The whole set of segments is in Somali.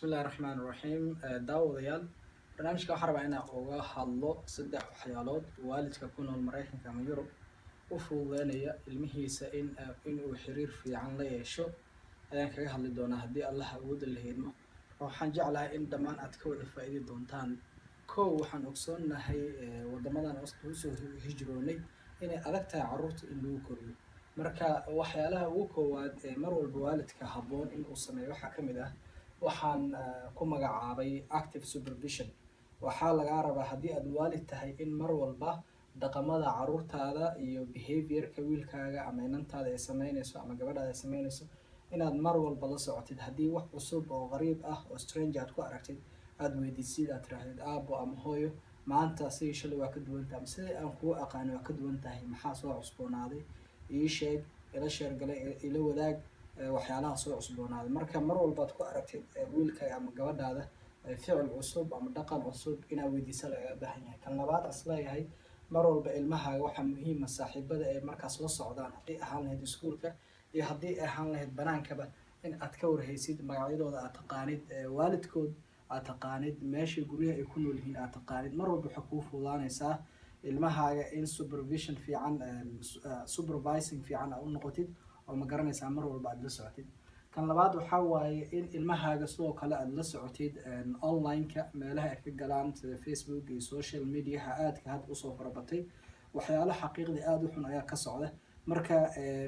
Bismillahi Raxmaani Raxiim. Daawadayaal, barnaamijka waxaan rabaa inaan uga hadlo saddex waxyaalood waalidka ku nool Mareykanka ama Yurub u fududeynaya ilmihiisa in uu xiriir fiican la yeesho ayaan kaga hadli doonaa, haddii Allah awoodda la idmo. Waxaan jeclahay in dhammaan aad ka wada faa'iidi doontaan. Kow, waxaan ogsoonnahay waddamadan usoo hijroonay inay adag tahay carruurta in lagu koriyo. Marka waxyaalaha ugu koowaad ee mar walba waalidka habboon in uu sameeyo waxaa ka mid ah waxaan ku magacaabay active supervision. Waxaa lagaa rabaa, haddii aad waalid tahay, in mar walba dhaqamada carruurtaada iyo behavior-ka wiilkaaga ama inantaada ay sameynayso ama gabadhaada ay sameynayso inaad mar walba la socotid. Haddii wax cusub oo qariib ah oo strange aad ku aragtid, aad weydiisid, aad tiraahdid, "Aabo ama hooyo, maanta sidii shalay waa ka duwan tahay ama sidii aan kugu aqaani waa ka duwan tahay. Maxaa soo cusboonaaday? Ii sheeg, ila share galay, ila wadaag waxyaalaha soo cusboonaaday." Marka mar walbaad ku aragtid wiilkaaga ama gabadhaada ficil cusub ama dhaqan cusub, inaad weydiisa lagaga baahan yahay. Kan labaad as leeyahay, mar walba ilmahaaga waxaa muhiima saaxiibada ay markaas la socdaan, haddii ahaan lahayd iskuulka iyo haddii ay ahaan lahayd banaankaba, in aad ka warhaysid, magacyadooda aad taqaanid, waalidkood aad taqaanid, meesha guryaha ay ku nool yihiin aad taqaanid. Mar walba waxay kuu fududaanaysaa ilmahaaga in supervision fiican, supervising fiican aad u noqotid oo, ma garanaysaa, mar walba aad la socotid. Kan labaad waxaa waaye in ilmahaaga sidoo kale aad la socotid online-ka meelaha ay ka galaan, sida Facebook iyo social media-ha aadka hadda usoo farabatay. Waxyaalo xaqiiqdii aada u xun ayaa ka socda. Marka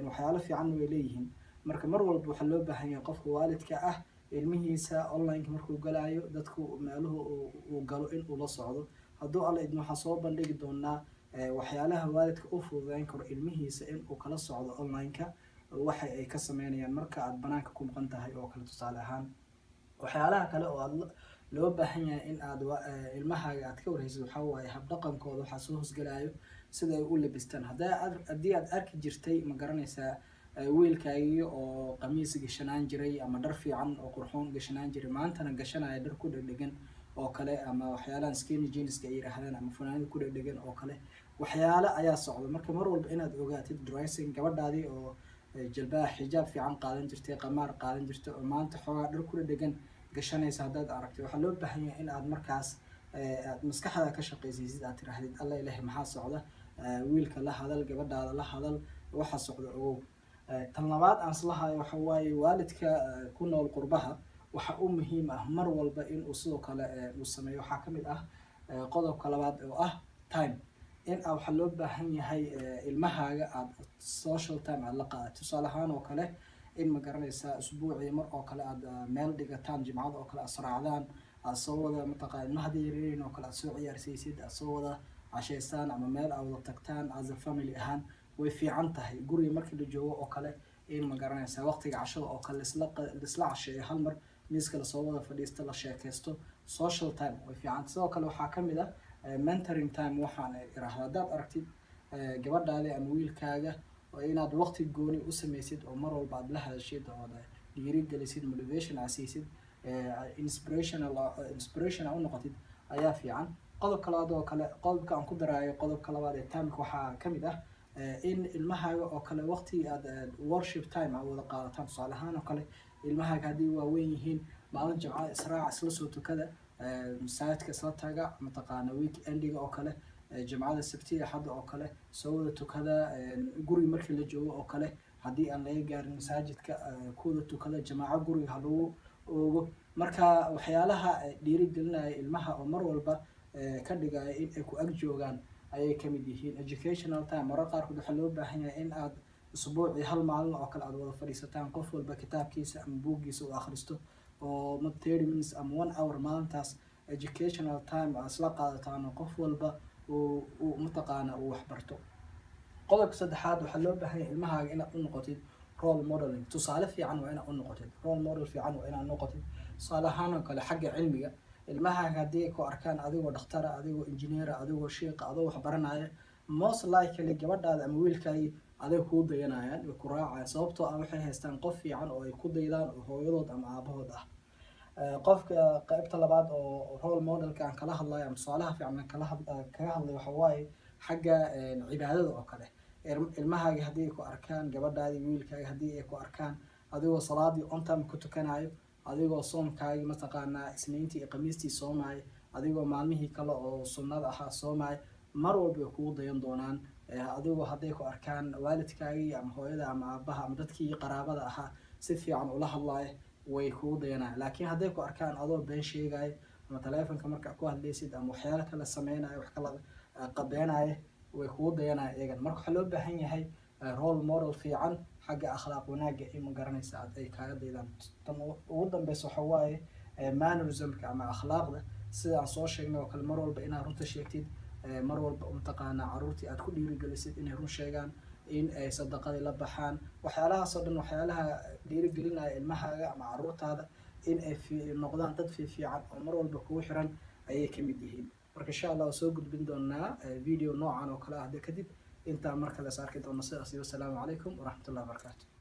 waxyaalo fiican way leeyihiin. Marka mar walba waxaa loo baahan yahay qofka waalidka ah ilmihiisa online-ka markuu galaayo, dadku meeluhu uu galo in uu la socdo. Hadduu Alla idmo, waxaan soo bandhigi doonaa waxyaalaha waalidka u fududeyn karo ilmihiisa in uu kala socdo online-ka waxa ay ka sameynayaan marka aad banaanka ku maqan tahay oo kale, tusaale ahaan. Waxyaalaha kale oo aad loo baahan yahay in aad ilmahaaga aad ka warhaysid waxaa waaye habdhaqankooda. Waxaa soo hoosgalayo sida ay u labistaan. Haddii aad arki jirtay, ma garanaysaa, wiilkaagii oo qamiis gashanaan jiray ama dhar fiican oo qurxoon gashanaan jiray, maantana gashanaya dhar ku dhegdhegan oo kale, ama waxyaalahan skinny jeans-ka ay yiraahdaan ama funaanada ku dhegdhegan oo kale, waxyaalo ayaa socda. Marka mar walba inaad ogaatid dressing gabadhaadii oo jalbaha xijaab fiican qaadan jirtay, qamaar qaadan jirtay, oo maanta xoogaa dhar ku dhegdhegan gashanaysa haddaad aragtay, waxaa loo baahan yahay in aad markaas aad maskaxda ka shaqaysiisid, aad tiraahdid, "Alla Ilahi, maxaa socda?" Wiilka la hadal, gabadhaada la hadal, waxa socda ogow. Tan labaad aan islahayo waxa waaye waalidka ku nool qurbaha waxa u muhiim ah mar walba in uu sidoo kale uu sameeyo. Waxaa ka mid ah qodobka labaad oo ah time in a waxaa loo baahan yahay ilmahaaga aad social time aad la qaadato. Tusaale ahaan oo kale, in, ma garanaysaa, usbuucii mar oo kale aad meel dhigataan, jimcada oo kale aad sraacdaan, aad soo wada, mataqana, ilmaha haddii yaryariin oo kale aad soo ciyaarsiisid, aad soo wada cashaystaan ama meel aad wada tagtaan as a family ahaan, way fiican tahay. Guriga markii la joogo oo kale, in, ma garanaysaa, waqtiga cashada oo kale laisla casheeyo, hal mar miiska lasoo wada fadhiisto, la sheekaysto, social time way fiican. Sidoo kale waxaa ka mid ah mentoring time. Waxaan iraahda, haddaad aragtid gabadhaadi ama wiilkaaga, inaad waqti gooni u sameysid oo mar walba aad la hadashid oo dhiirigelisid, motivation aad siisid, inspirational inspiration aa u noqotid ayaa fiican. Qodobka labaad oo kale, qodobka aan ku daraayo qodobka labaad ee time-ka, waxaa ka mid ah in ilmahaaga oo kale waqti aad worship time aad wada qaadataan. Tusaale ahaan oo kale, ilmahaaga haddii waaweyn yihiin, maalin jimcada israaca, isla soo tukada, masaajidka isla taga, mataqaana, weekend-iga oo kale, jimcada, Sabtiga, Axadda oo kale soo wada tukada. Guriga markii la joogo oo kale, haddii aan laga gaarin masaajidka, ku wada tukada jamaaco, guriga ha lagu oogo. Marka waxyaalaha dhiirigelinaya ilmaha oo mar walba ka dhigaya in ay ku ag joogaan ayay kamid yihiin. Educational time, marar qaarkood waxaa loo baahan yahay in aad usbuucii hal maalin oo kale aad wada fadhiisataan, qof walba kitaabkiisa ama buuggiisa uu akhristo oo 30 minutes ama one hour maalintaas educational time aad isla qaadataan oo qof walba uu, mataqaana, uu waxbarto. Qodobka saddexaad, waxaa loo baahan yahay ilmahaaga inaad u noqotid role modeling. Tusaale fiican waa inaad u noqotid, role model fiican waa inaad noqotid. Tusaale ahaan oo kale, xagga cilmiga, ilmahaaga haddii ay ku arkaan adigoo dhakhtara, adigoo engineer-a, adigoo shiiqa, adoo wax baranaya, most likely gabadhaada ama wiilkaagi aday kuu dayanayaan, way ku raacayaan, sababtoo ah waxay haystaan qof fiican oo ay ku daydaan oo hooyadood ama aabahood ah. Qofka qaybta labaad oo role model-ka aan kala hadlayo ama tusaalaha fiican aan kaga hadlayo waxa waaye xagga cibaadada oo kale. Ilmahaaga haddii ay ku arkaan, gabadhaadi, wiilkaaga haddii ay ku arkaan adigoo salaadii on time ku tukanayo. Adigoo soomkaagii, mataqaanaa, Isniintii iyo Khamiistii soomaya, adigoo maalmihii kale oo sunnada ahaa soomaya, mar walba way kugu dayan doonaan. Adigoo hadday ku arkaan waalidkaagii ama hooyada ama aabaha ama dadkii qaraabada ahaa si fiican ula hadlaaya, way kugu dayanayaan. Laakiin hadday ku arkaan adoo been sheegaya ama taleefonka marka ku hadlaysid ama waxyaalo kale sameynaya, wax kala qabeenaya, way kugu dayanaya iyagan. Marka waxaa loo baahan yahay role model fiican xagga akhlaaq wanaagga in, ma garanaysa, aad ay kaaga daydaan. Tan ugu dambeysa waxa waaye mannerismka ama akhlaaqda, sida aan soo sheegnay oo kale. Mar walba inaad runta sheegtid, mar walba, mataqaanaa, caruurtii aad ku dhiirigelisid inay run sheegaan, in ay sadaqadii la baxaan, waxyaalahaas oo dhan, waxyaalaha dhiirigelinaya ilmahaaga ama caruurtaada in ay noqdaan dad fiifiican oo mar walba kugu xiran ayay ka mid yihiin. Marka insha Allah waa soo gudbin doonaa video noocan oo kale ah. Kadib intaa mar kale is arki doono, sidaas iyo wasalaamu calaykum waraxmatullahi wabarakaatu.